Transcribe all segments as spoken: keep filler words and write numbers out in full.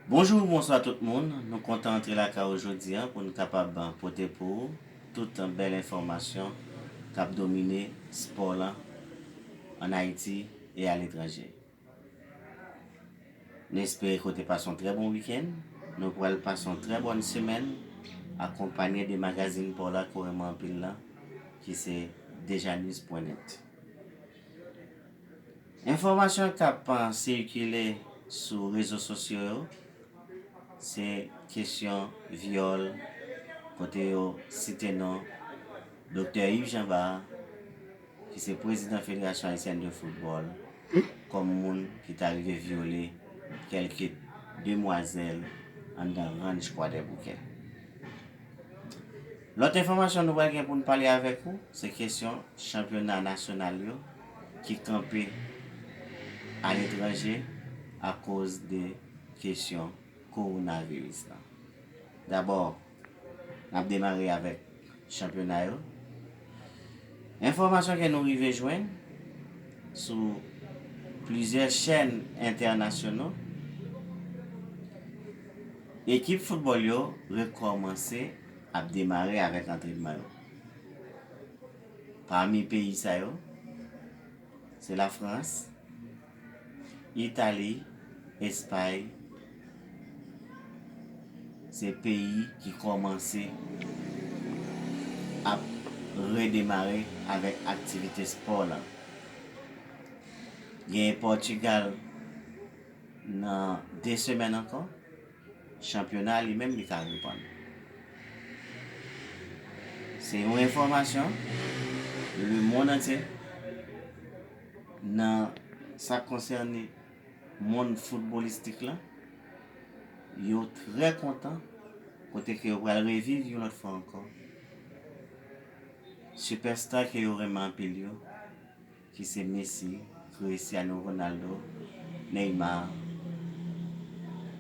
Bonjou, bonswa tout moun. Nou kontan antre lakay ou jodi a pou n kapab pote pou ou tout bèl enfòmasyon k ap domine spò lan ann Ayiti e aletranje. Nou espere ke w te pase yon trè bon wikenn. Nou pral pase yon trè bòn semèn akonpanye de magazin pa w la ke w renmen anpil lan, ki se dejanus pwen nèt. Enfòmasyon k ap sikile sou rezo sosyo yo se kesyon vyòl, kote yo site non Doktè Yves Jean Bart, ki se prezidan Federasyon Ayisyèn de Foutbòl, kòm moun ki ta rive vyole kèlke demwazèl anndan Ranch Kwadèboukè. Lòt enfòmasyon nou pral gen pou n pale avèk ou, se kesyon chanpyona nasyonal yo ki kanpe aletranje akoz de kesyon kowonaviris lan. Dabò, n ap demare avèk chanpyona yo. Enfòmasyon ke nou rive jwenn sou plizyè chèn entènasyonal, ekip foutbòl yo rekòmanse ap demare avèk antrènman yo. Pami peyi sa yo, se Lafrans, Itali, Espay, se peyi ki kòmanse ap redemare avèk aktivite spò lan. Genyen Pòtigal nan de semèn ankò, chanpyona li menm li ka reprann. Se yon enfòmasyon, lemonn antye, nan sa k konsène monn foutbolistik lan, yo trè kontan kote ke yo pral reviv yon lòt fwa ankò sipèsta ke yo renmen anpil yo, ki se Messi, Cristiano Ronaldo, Neymar,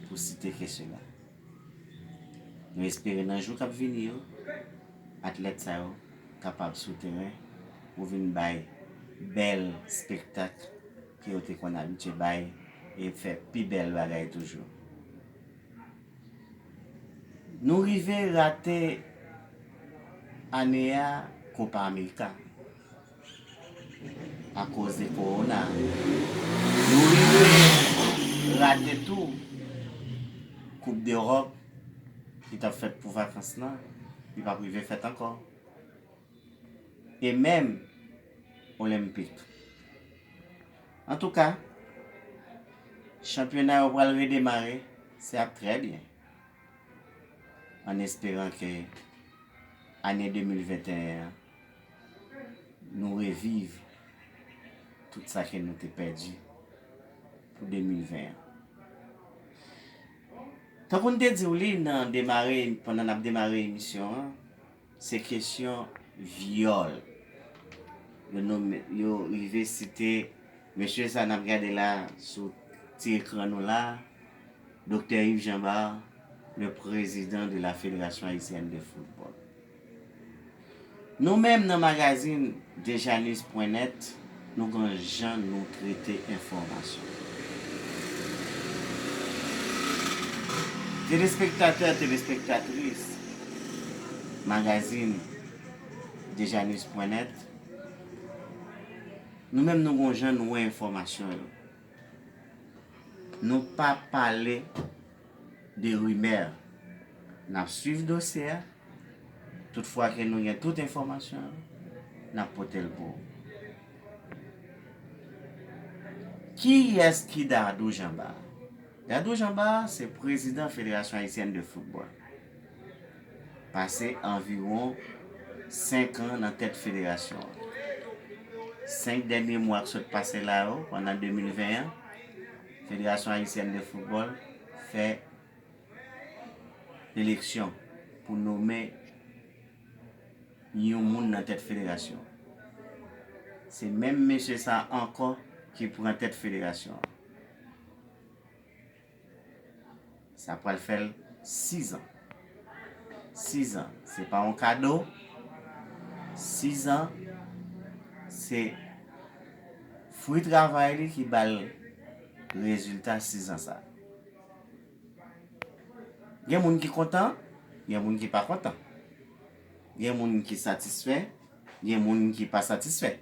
pou site ke sila. Nou espere nan jou k ap vini yo, atlèt sa yo kapab sou teren pou vin bay bèl espektak ke yo te konn abitye bay e fè pi bèl bagay toujou. Nou rive rate ane a Copa America akoz de kowona. Nou rive rate tou Koup Dewòp ki t ap fèt pou vakans lan, li p ap rive fèt ankò. E menm Olenpik. Antouka, chanpyona yo pral redemare, se ap trè byen. An esperan ke ane de mil venteyen an, nou reviv tout sa ke nou te pèdi pou de mil ven an. Tankou n te di w li nan demare, pandan n ap demare emisyon an, se kesyon vyòl. Yo nonmen, yo rive site mesye sa n ap gade la sou ti ekran nou la, Doktè Yves Jean Bart, le président de la Fédération Haïtienne de Football. Nou menm nan magazin dejanus pwen nèt, nou gen jan nou trete enfòmasyon. Telespektatè, telespektatris magazin dejanus pwen nèt, nou menm nou gen jan nou wè enfòmasyon yo. Nou pa pale de rimè. N ap swiv dosye a. Toutfwa ke nou gen tout enfòmasyon yo, n ap pote l pou ou. Kiyès ki Dadou Jean Bart? Dadou Jean Bart se prezidan Federasyon Ayisyèn de Foutbòl. Pase anviwon senk an nan tèt federasyon an. Senk dènye mwa k sot pase la yo, pandan de mil ven an, Federasyon Ayisyèn de Foutbòl fè eleksyon pou nonmen yon moun nan tèt federasyon. Se menm mesye sa ankò ki pran tèt federasyon an. Sa pral fè l sizan. Sizan, se pa yon kado. Sizan, se fwi travay li ki ba l rezilta sizan sa. Gen moun ki kontan, gen moun ki pa kontan. Gen moun ki satisfè, gen moun ki pa satisfè.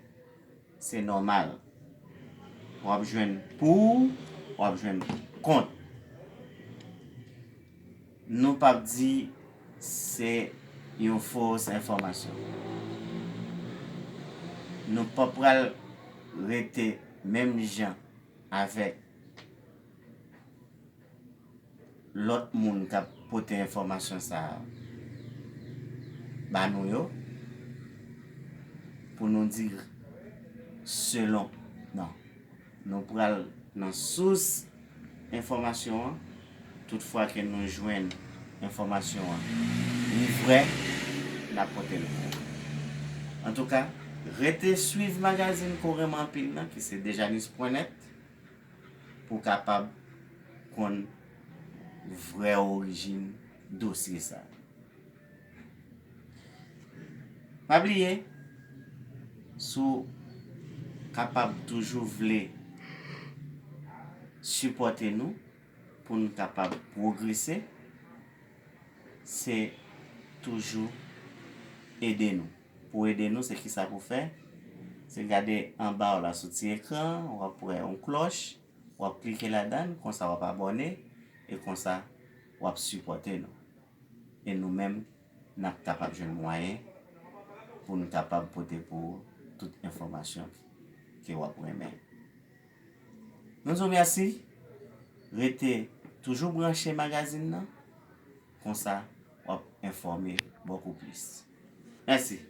Se nòmal. W ap jwenn pou, w ap jwenn kont. Nou p ap di se yon fos enfòmasyon. Nou pa pral rete menm jan avèk lòt moun k ap pote enfòmasyon sa a ba nou yo, pou nou di selon. Non. Nou pral nan sous enfòmasyon an. Toutfwa ke nou jwenn enfòmasyon an li vrè, n ap pote l pou ou. Antouka, rete swiv magazin ke w renmen anpil nan, ki se dejanis pwen nèt, pou w kapab konn vrè orijin dosye sa a. Pa bliye, si w kapab toujou vle sipòte nou pou n kapab pwogrese, se toujou ede nou. Pou ede nou, se kisa pou fè? Se gade anba w la sou ti ekran, w ap wè yon klòch, w ap klike ladan l, konsa w ap abòne, e konsa w ap sipòte nou. E nou menm, n ap kapab jwenn mwayen pou n kapab pote pou ou tout enfòmasyon ke w ap renmen. Nou di w mèsi, rete toujou branche magazin nan, konsa w ap enfòme bokou plis. Mèsi.